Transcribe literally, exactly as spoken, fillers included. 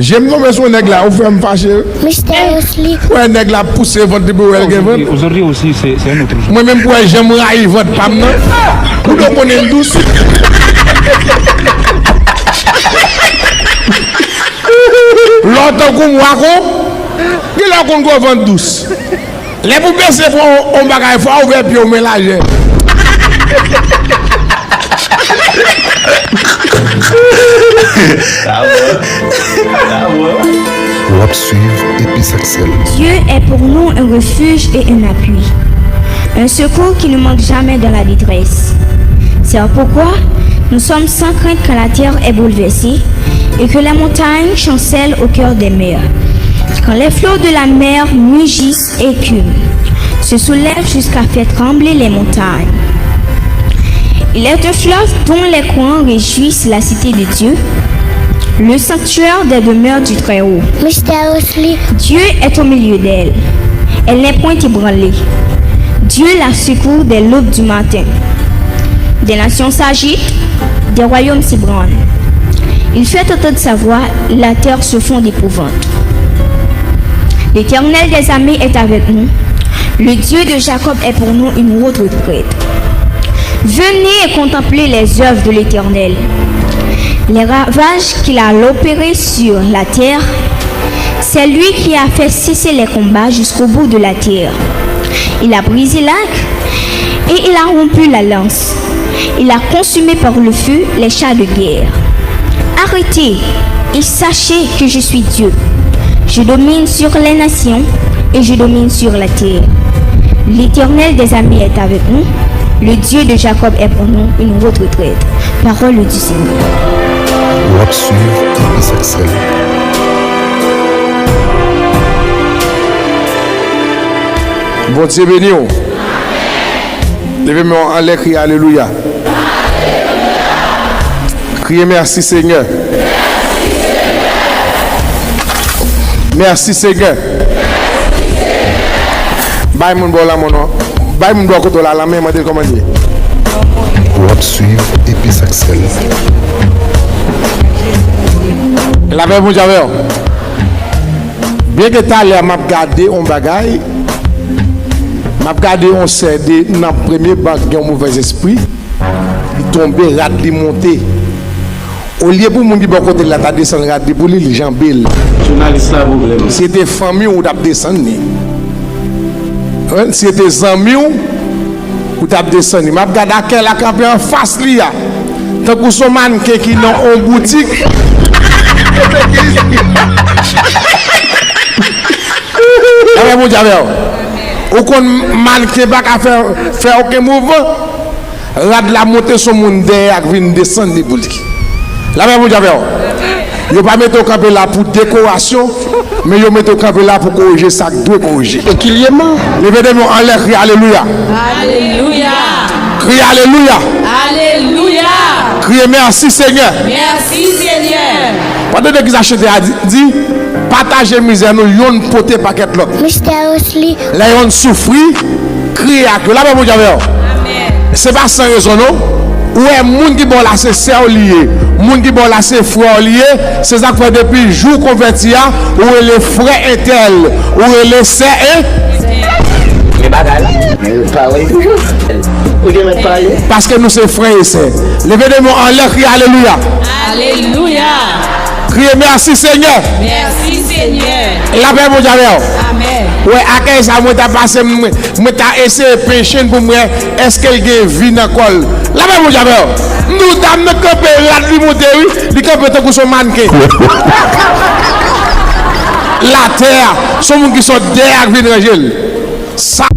Je m tonbe sou nèg la, ou fè m fache. Mister Wesley. Wè nèg la ap pouse vant li pou wè l gen vant. Aujourd'hui aussi, c'est c'est un autre jour. Mwen menm pou wè jan m rayi vant pa m nan. Ou do konnen l dous. Lè w tankou mwa kon, gen lè w konn gwo vant dous. Lè pou bese fò on bagay fò w ouvè pye w men lajè. W ap swiv Epi Saksèl. Dieu est pour nous un refuge et un appui, un secours qui ne manque jamais dans la détresse. C'est pourquoi nous sommes sans crainte quand la terre est bouleversée et que la montagne chancelle au cœur des mers, quand les flots de la mer mugissent et écume, se soulève jusqu'à faire trembler les montagnes. Il est un fleuve dont les courants réjouissent la cité de Dieu, le sanctuaire des demeures du Très-Haut. Mister Wesley. Dieu est au milieu d'elle. Elle n'est point ébranlée. Dieu la secourt dès l'aube du matin. Des nations s'agitent, des royaumes s'ébranlent. Il fait entendre sa voix, la terre se fond d'épouvante. L'Éternel des armées est avec nous. Le Dieu de Jacob est pour nous une haute retraite. Venez contempler les œuvres de l'Éternel, les ravages qu'il a opérés sur la terre. C'est lui qui a fait cesser les combats jusqu'au bout de la terre. Il a brisé l'arc et il a rompu la lance. Il a consumé par le feu les chars de guerre. Arrêtez et sachez que je suis Dieu. Je domine sur les nations et je domine sur la terre. L'Éternel des armées est avec nous. Le Dieu de Jacob est pour nous une haute retraite. Parole du Seigneur. W ap swiv Epi Saksèl. Bondye beni w. Leve men w anlè, kriye alelouya. Kriye mèsi Senyè. Mèsi Senyè. Bay moun bò w lanmen non. Bay moun bò kote w la lanmen, mande l kòman l ye. W ap swiv Epi Saksèl. Lapè Bondye avè w. Byenke talè a m ap gade yon bagay, m ap gade yon sè de nan premye bank gen yon movèzespri, li tonbe, rad li monte. Olye pou moun ki bò kote l la ta desann rad li pou li, li janbe l. Jounalis la pwoblèm. Si se te fanmi w, ou t ap desann li. Wi, si se te zanmi w, ou t ap desann li. M ap gade a kè l a kanpe anfas li a, tankou s on mannken ki nan on boutik. Lapè Bondye avè w. Ou konn mannken pa ka fè, fè okenn mouvman. Rad la monte s on moun dèyè a k vin desann li pou li. Lapè Bondye avè w. Yo pa mete w kanpe la pou dekorasyon, men yo mete w kanpe la pou korije sa k dwe korije. Ekilyeman. Leve de men w anlè, kriye alelouya. Alelouya. Kriye alelouya. Alelouya. Kriye mèsi Senyè. Mèsi Senyè. Pandan de kisa chante a di, di, pataje mizè nou, yonn pote pakèt lòt. Mister Wesley. Lè yonn soufri, kriye ak yo. Lapè Bondye avè w. Se pa san rezon non. Ou wè moun ki bò w la se sè w li ye. Moun ki bò w la se frè w li ye. Se sa k fè depi jou w konvèti a, ou rele frè entèl, ou rele sè en. Men bagay la, men yo parèy toujou. Ou gen mèt pale. Paske nou se frè e sè. Leve de men w anlè, kriye alelouya. Alelouya. Kriye mèsi Senyè. Mèsi Senyè. Lapè Bondye avè w. Amèn. Wè, akèy sa mwen ta pase, mwen, mwen ta eseye penche l pou m wè èske l gen vi nan kò l. Lapè Bondye avè w. M di w dam nan kanpe, rad li monte wi. Li kanpe tankou s on mannken. Latè a, s on moun ki sot dèyè a k vin ranje l. Sa